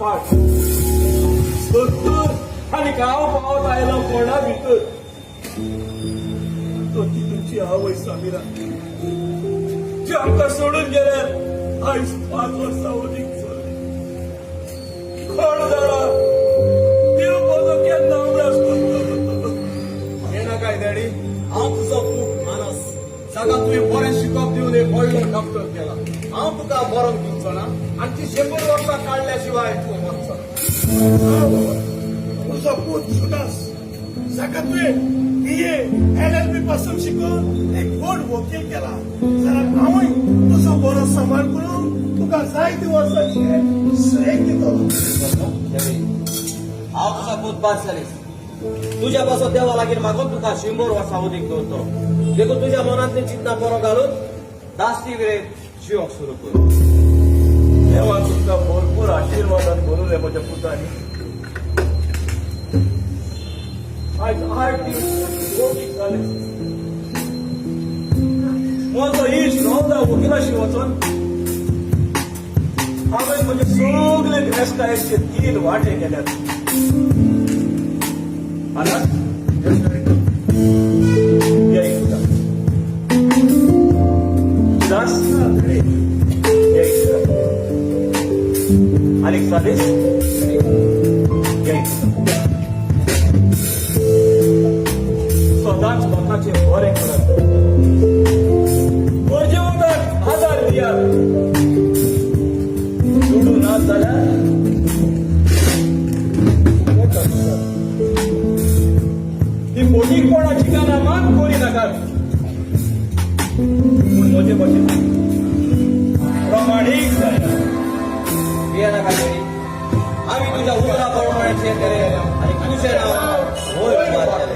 पाठ 70 आनी हांव पावत आयलो कोणा भितर. तो ती तुमची आवय समिरा, जी आमकां सोडून गेल्यार आयज 5 वर्सां अदीक चल्ली. कोण जाणा, देव म्हजो केन्ना उगडास करतलो. हे नाकाय डॅडी, हांव तुजो पूत मानस, जाका तुवें बरें शिकप दिवन एक व्हडलो डॉक्टर केला. हांव तुका मरोंक दिवचो ना. आणखी 100 वर्सां काडल्या शिवाय तूं मरचो ना. तुजो पूत जुदास, जाका तुवें BA LLB पासून शिकून एक व्हड वकील केला, जाल्यार हांवूय तुजो बरो सांबाळ करून तुका जायते वर्सांचे श्रेय दितलो. डॅडी, हांव तुजो पूत पास जालीस, तुज्या पासत देवा लागीं मागून तुका 100 वर्सां अदीक दवरतो. देखून तुज्या मनांतली चिंतना बरो घालून दासती विरेत जिवक सुरू कर. देवान तुमकां भरपूर आशिर्वादान भरून रे म्हज्या पुतांनी. आयज 8 दीस वकील जाले. म्हजो इश्ट रोवता वकिलाशी वचून हांवें म्हजे सगळे गिरेस्तायेचे तीन वांटे केल्यात. आनंद, हे पुता. दास, हे पुता. आनीक सादीस, हे पुता. सदांच लोकांचें बरें करात, गरजे वखदाक आदार दियात. दुडू ना जाल्यार फुकट आसतात. ती फटींगपणाची कानां मात करी नाकात, पूण म्हजे भशेन प्रमाणीक जाय. भिये नाका डॅडी, आमी तुज्या उतरा प्रमाणे केले आनी तुजें नांव वयर मारतले.